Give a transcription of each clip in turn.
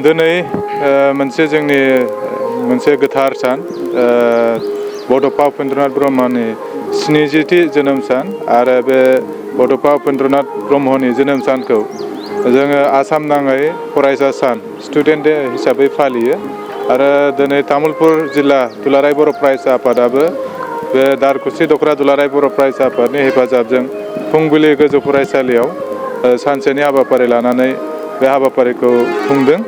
दिनै मोनसे जोंनि मोनसे गोथार सान बड'फा उपेन्द्रनाथ ब्रह्मनि 70थि जोनोम सान आरो बे बड'फा उपेन्द्रनाथ ब्रह्मनि जोनोम सानखौ जोङो आसाम नाङै फरायसा सान स्टुडेन्ट डे हिसाबै फालियो आरो दिनै तामुलपुर जिल्ला दुलाराय बर' फरायसा आफादाबो बे दारखुसि दख'रा दुलाराय बर' फरायसा आफादनि हेफाजाबजों फुंबिलि गोजौ फरायसालियाव सानसेनि हाबाफारि लानानै बे हाबाफारिखौ खुंदों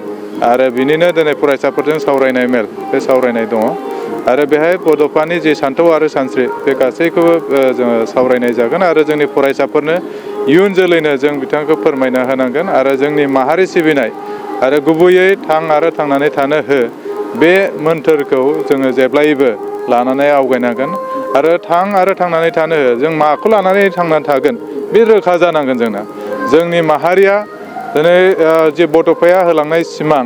आरो बिनिनो दिनै फरायसाफोरजों सावरायनाय मेल बे सावरायनाय दङ आरो बेहाय बड'फानि जि सानथौ आरो सानस्रि बे गासैखौबो जोङो सावरायनाय जागोन आरो जोंनि फरायसाफोरनो इयुन जोलैनो जों बिथांखौ फोरमायना होनांगोन आरो जोंनि माहारि सिबिनाय आरो गुबैयै थां आरो थांनानै थानो हो बे मोन्थोरखौ जोङो जेब्लायबो लानानै आवगायनांगोन आरो थां आरो थांनानै थानो हो जों माखौ लानानै थांनानै थागोन बे रोखा जानांगोन जोंना जोंनि माहारिया दिनै जे बड'फाया होलांनाय सिमां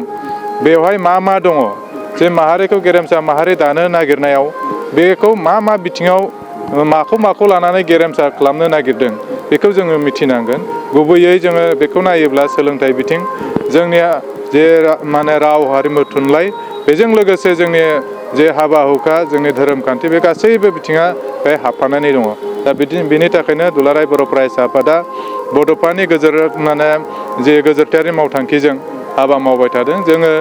बेवहाय मा दङ जे माहारिखौ गेरेमसा माहारि दानो नागिरनायाव बेखौ मा बिथिङाव माखौ लानानै गेरेमसा खालामनो नागिरदों बेखौ जोङो मिथिनांगोन गुबैयै जोङो बेखौ नायोब्ला सोलोंथाइ बिथिं जोंनिया जे माने राव हारिमु थुनलाइ बेजों लोगोसे जोंनि जे हाबा हुखा जोंनि धोरोम खान्थि बे गासैबो बिथिङा बे हाबफानानै दङ दा बेनि थाखायनो दुलाराय बर' फरायसा आफादा बड'फानि जे गोजोरथायारि मावथांखिजों हाबा मावबाय थादों जोङो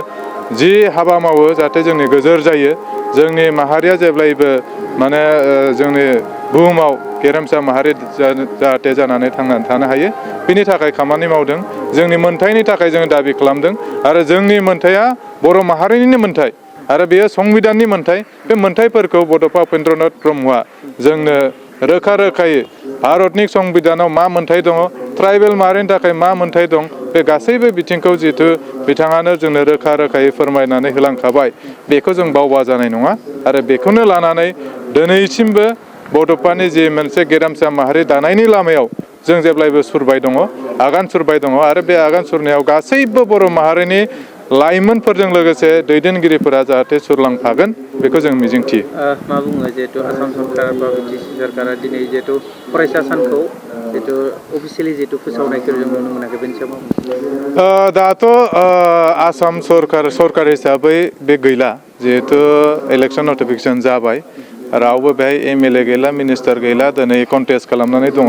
जि हाबा मावो जाहाथे जोंनि गोजोर जायो जोंनि माहारिया जेब्लायबो जोंनि बुहुमाव गेरेमसा माहारि जाहाथे जानानै थांनानै थानो हायो बिनि थाखाय खामानि मावदों जोंनि मोनथायनि थाखाय जोङो दाबि खालामदों आरो जोंनि मोनथाया बर' माहारिनिनो मोनथाय आरो बेयो संबिधाननि मोनथाय बे मोनथायफोरखौ बड'फा उपेन्द्रनाथ ब्रह्मआ जोंनो रोखायै भारतनि संबिधानाव मा मोनथाय दङ ट्राइबेल माहारिनि थाखाय मा मोनथाय दं बे गासैबो बिथिंखौ जिहेथु बिथाङानो जोंनो रोखायै फोरमायनानै होलांखाबाय बेखौ जों बावबा जानाय नङा आरो बेखौनो लानानै दिनैसिमबो बड'फानि जि मोनसे गेरेमसा माहारि दानायनि लामायाव जों जेब्लायबो सुरबाय दङ आगान सुरबाय दङ आरो बे आगान सुरनायाव गासैबो बर' माहारिनि लाइमोनफोरजों लोगोसे दैदेनगिरिफोरा जाहाथे सुरलांफागोन बेखौ जों मिजिंथियो। मा बुङो जिहेतु आसाम सरकार बा बिटिसि सरकारा दिनै जिहेतु फरायसा सानखौ जिहेतु अफिसियेलि जिहेतु फोसावनायखौ जों नुनो मोनाखै बेनि सायाव मा बुङो? दाथ' आसाम सरकार हिसाबै बे गैला जिहेथु इलेक्सन नटिफिकेसन जाबाय रावबो बेहाय MLA गैला मिनिस्टार गैला दिनै कन्टेस्ट खालामनानै दङ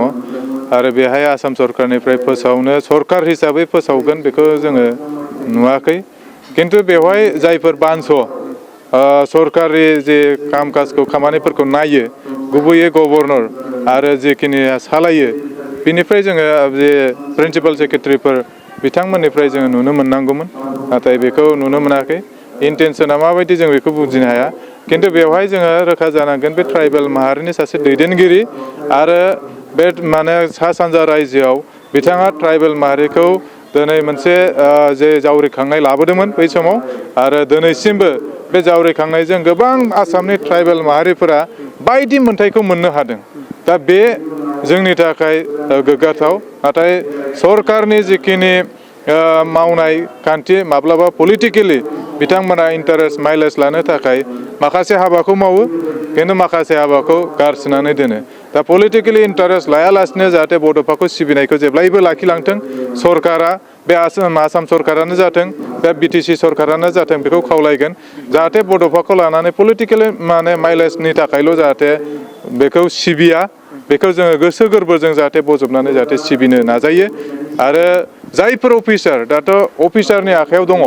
आरो बेहाय आसाम सरकारनिफ्राय फोसावनो सरकार हिसाबै फोसावगोन बेखौ जोङो नुवाखै खिन्थु बेवहाय जायफोर बानस' सरकारि जे कामकाजखौ खामानिफोरखौ नायो गुबैयै गभर्नर आरो जेखिनि सालायो बिनिफ्राय जोङो जे प्रिन्सिपाल सेक्रेटारिफोर बिथांमोननिफ्राय जोङो नुनो मोननांगौमोन नाथाय बेखौ नुनो मोनाखै इन्टेनसना माबायदि जों बेखौ बुजिनो हाया खिन्थु बेवहाय जोङो रोखा जानांगोन बे ट्राइबेल माहारिनि सासे दैदेनगिरि आरो बे सा सानजा रायजोआव बिथाङा ट्राइबेल माहारिखौ दिनै मोनसे जे जावरिखांनाय लाबोदोंमोन बै समाव आरो दिनैसिमबो बे जावरिखांनायजों गोबां आसामनि ट्राइबेल माहारिफोरा बायदि मोनथायखौ मोननो हादों दा बे जोंनि थाखाय गोग्गाथाव नाथाय सरकारनि जिखिनि मावनाय खान्थि माब्लाबा पलिटिकेलि बिथांमोना इन्टारेस्ट माइलेज लानो थाखाय माखासे हाबाखौ मावो खिन्थु माखासे हाबाखौ गारसोनानै दोनो दा पलिटिकेलि इन्टारेस्ट लायालासिनो जाहाथे बड'फाखौ सिबिनायखौ जेब्लायबो लाखिलांथों सरकारा बे आसाम सरकारानो जाथों बे BTC सरकारानो जाथों बेखौ खावलायगोन जाहाथे बड'फाखौ लानानै पलिटिकेलि माइलेजनि थाखायल' जाहाथे बेखौ सिबिया बेखौ जोङो गोसो गोरबोजों जाहाथे बजबनानै जाहाथे सिबिनो नाजायो आरो जायफोर अफिसार दाथ' अफिसारनि आखायाव दङ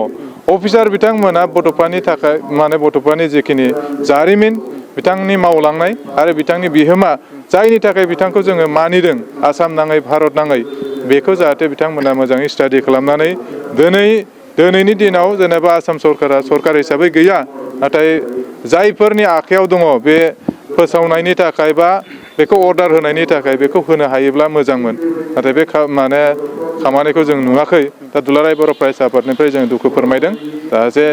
अफिसार बिथांमोना बड'फानि थाखाय बड'फानि जिखिनि जारिमिन बिथांनि मावलांनाय आरो बिथांनि बिहोमा जायनि थाखाय बिथांखौ जोङो मानिदों आसाम नाङै भारत नाङै बेखौ जाहाथे बिथांमोना मोजाङै स्टाडि खालामनानै दिनैनि दिनाव जेनेबा आसाम सरकारा सरकार हिसाबै गैया नाथाय जायफोरनि आखायाव दङ बे फोसावनायनि थाखाय बा बेखौ अर्डार होनायनि थाखाय बेखौ होनो हायोब्ला मोजांमोन नाथाय बे खामानिखौ जों नुवाखै दा दुलाराय बर' फरायसा आफादनिफ्राय जों दुखु फोरमायदों जाहाथे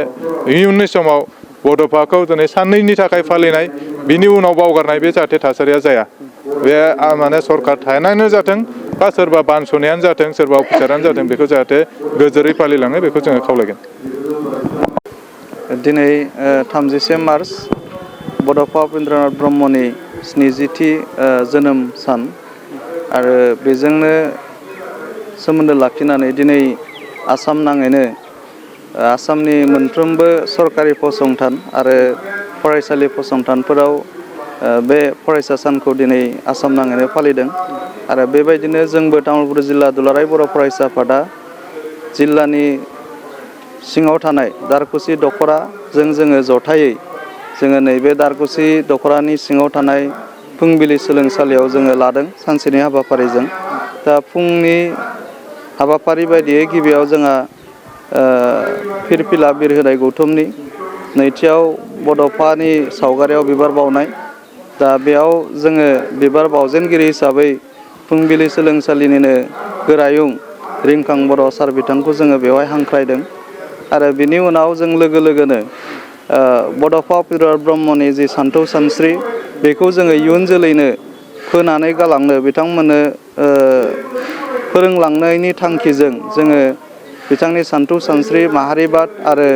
इयुननि समाव बड'फाखौ दिनै साननैनि थाखाय फालिनाय बिनि उनाव बावगारनाय बे जाहाथे थासारिया जाया बे सरकार थानायानो जाथों बा सोरबा बानस'नायानो जाथों सोरबा अफिसारानो जाथों बेखौ जाहाथे गोजोरै फालिलाङो बेखौ जोङो खावलायगोन। दिनै 30 मार्च बड'फा उपेन्द्रनाथ ब्रह्मनि 70थि जोनोम सान आरो बेजोंनो सोमोन्दो लाखिनानै दिनै आसाम नाङैनो आसामनि मोनफ्रोमबो सरकारि फसंथान आरो फरायसालि फसंथानफोराव बे फरायसा सानखौ दिनै आसाम नाङैनो फालिदों आरो बेबायदिनो जोंबो तामुलपुर जिल्ला दुलाराय बर' फरायसा आफादा जिल्लानि सिङाव थानाय दारकुसि दख'राजों जोङो जथायै जोङो नैबे दारकुसि दख'रानि सिङाव थानाय फुंबिलि सोलोंसालियाव जोङो लादों सानसेनि हाबाफारिजों। दा फुंनि हाबाफारि बायदियै गिबियाव जोंहा फिरफिला बिरहोनाय गौथुमनि, नैथियाव बड'फानि सावगारियाव बिबार बावनाय। दा बेयाव जोङो बिबार बावजेनगिरि हिसाबै फुंबिलि सोलोंसालिनिनो गोरायुं रिंखां बर' सार बिथांखौ जोङो बेवहाय हांख्रायदों आरो बिनि उनाव जों लोगो लोगोनो बड'फा उपेन्द्रनाथ ब्रह्मनि जि सानथौ सानस्रि बेखौ जोङो इयुन जोलैनो फोनानै गालांनो बिथांमोननो फोरोंलांनायनि थांखिजों जोङो बिथांनि सानथौ सानस्रि माहारिबाद आरो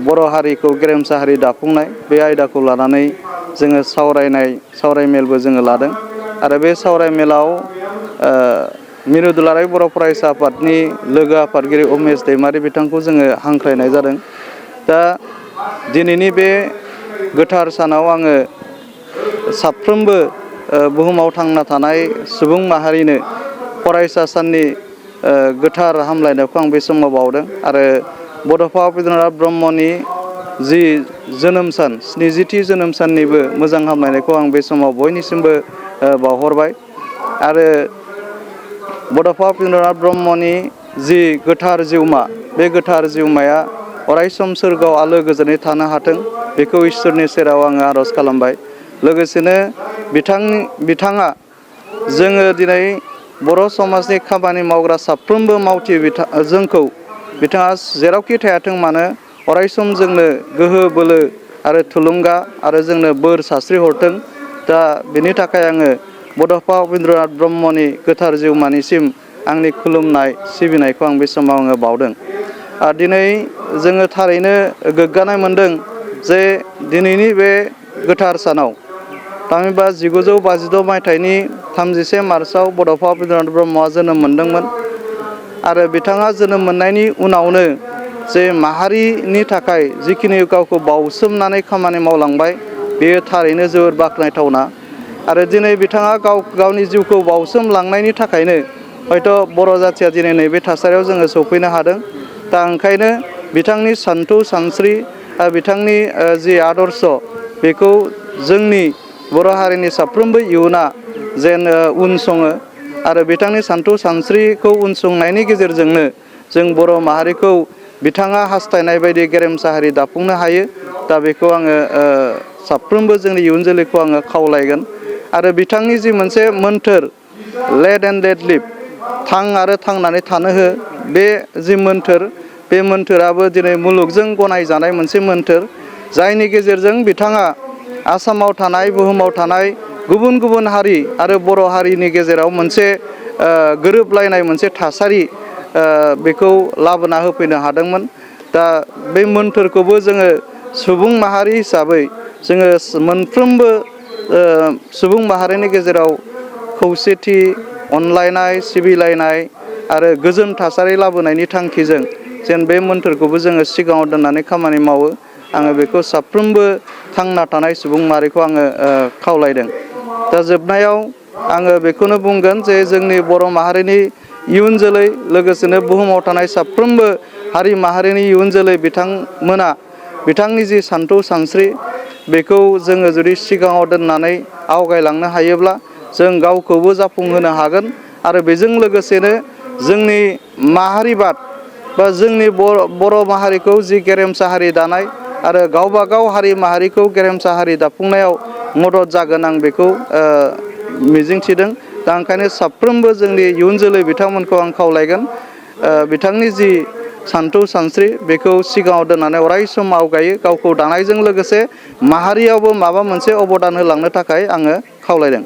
बर' हारिखौ गेरेमसा हारि दाफुंनाय बे आयदाखौ लानानै जोङो सावरायमेलबो जोङो लादों आरो बे सावरायमेलाव मिरु दुलाराय बर' फरायसा आफादनि लोगो आफादगिरि उमेश दैमारि बिथांखौ जोङो हांख्रायनाय जादों। दा दिनैनि बे गोथार सानाव आङो साफ्रोमबो बुहुमाव थांना थानाय सुबुं माहारिनो फरायसा साननि गोथार हामलायनायखौ आं बे समाव बावदों आरो बड'फा उपेन्द्रनाथ ब्रह्मनि जि जोनोम सान 70थि जोनोम साननिबो मोजां हामलायनायखौ आं बे समाव बयनिसिमबो बावहरबाय आरो बड'फा उपेन्द्रनाथ ब्रह्मनि जि गोथार जिउमा बे गोथार जिउमाया अरायसम सोरगोआव आलो गोजोनै थानो हाथों बेखौ इसोरनि सेराव आङो आर'ज खालामबाय। लोगोसेनो बिथाङा जोङो दिनै बर' समाजनि खामानि मावग्रा साफ्रोमबो मावथि जोंखौ बिथाङा जेरावखि थायाथों मानो अरायसम जोंनो गोहो बोलो आरो थुलुंगा आरो जोंनो बोर सारस्रि हरथों। दा बेनि थाखाय आङो बड'फा उपेन्द्रनाथ ब्रह्मनि गोथार जिउमानिसिम आंनि खुलुमनाय सिबिनायखौ आं बे समाव आङो बावदों। दिनै जोङो थारैनो गोग्गानाय मोनदों जे दिनैनि बे गोथार सानाव थामहिनबा 1956 मायथाइनि 30 मार्चआव बड'फा उपेन्द्रनाथ ब्रह्मआ जोनोम मोनदोंमोन आरो बिथाङा जोनोम मोननायनि उनावनो जे माहारिनि थाखाय जिखिनि गावखौ बावसोमनानै खामानि मावलांबाय बेयो थारैनो जोबोर बाख्नायथावना आरो दिनै बिथाङा गावनि जिउखौ बावसोमलांनायनि थाखायनो हयथ' बर' जाथिया दिनै नैबे थासारियाव जोङो सफैनो हादों। दा ओंखायनो बिथांनि सानथौ सानस्रि बिथांनि जि आदर्श बेखौ जोंनि बर' हारिनि साफ्रोमबो इयुना जेन उनसङो आरो बिथांनि सानथौ सानस्रिखौ उनसंनायनि गेजेरजोंनो जों बर' माहारिखौ बिथाङा हास्थायनाय बायदि गेरेमसा हारि दाफुंनो हायो। दा बेखौ आङो साफ्रोमबो जोंनि इयुन जोलैखौ आङो खावलायगोन आरो बिथांनि जि मोनसे मोन्थोर लेट एन्ड लेट लिभ थां आरो थांनानै थानो हो बे जि मोन्थोर बे मोन्थोराबो दिनै मुलुगजों गनायजानाय मोनसे मोन्थोर जायनि गेजेरजों बिथाङा आसामाव थानाय बुहुमाव थानाय गुबुन गुबुन हारि आरो बर' हारिनि गेजेराव मोनसे गोरोबलायनाय मोनसे थासारि बेखौ लाबोना होफैनो हादोंमोन। दा बे मोन्थोरखौबो जोङो सुबुं माहारि हिसाबै जोङो मोनफ्रोमबो सुबुं माहारिनि गेजेराव खौसेथि अनलायनाय सिबिलायनाय आरो गोजोन थासारि लाबोनायनि थांखिजों जेन बे मोन्थोरखौबो जोङो सिगाङाव दोननानै खामानि मावो आङो बेखौ साफ्रोमबो थांना थानाय सुबुं माहारिखौ आङो खावलायदों। दा जोबनायाव आङो बेखौनो बुंगोन जे जोंनि बर' माहारिनि इयुन जोलै लोगोसेनो बुहुमाव थानाय साफ्रोमबो हारि माहारिनि इयुन जोलै बिथांमोना बिथांनि जि सानथौ सानस्रि बेखौ जोङो जुदि सिगाङाव दोननानै आवगायलांनो हायोब्ला जों गावखौबो जाफुंहोनो हागोन आरो बेजों लोगोसेनो जोंनि माहारिबाद बा जोंनि बर' माहारिखौ जि गेरेमसा हारि दानाय आरो गावबागाव हारि माहारिखौ गेरेमसा हारि दाफुंनायाव मदद जागोन आं बेखौ मिजिंथिदों। दा ओंखायनो साफ्रोमबो जोंनि इयुन जोलै बिथांमोनखौ आं खावलायगोन बिथांनि जि सानथौ सानस्रि बेखौ सिगाङाव दोननानै अराय सम आवगायो गावखौ दानायजों लोगोसे माहारियावबो माबा मोनसे अबदान होलांनो थाखाय आङो खावलायदों।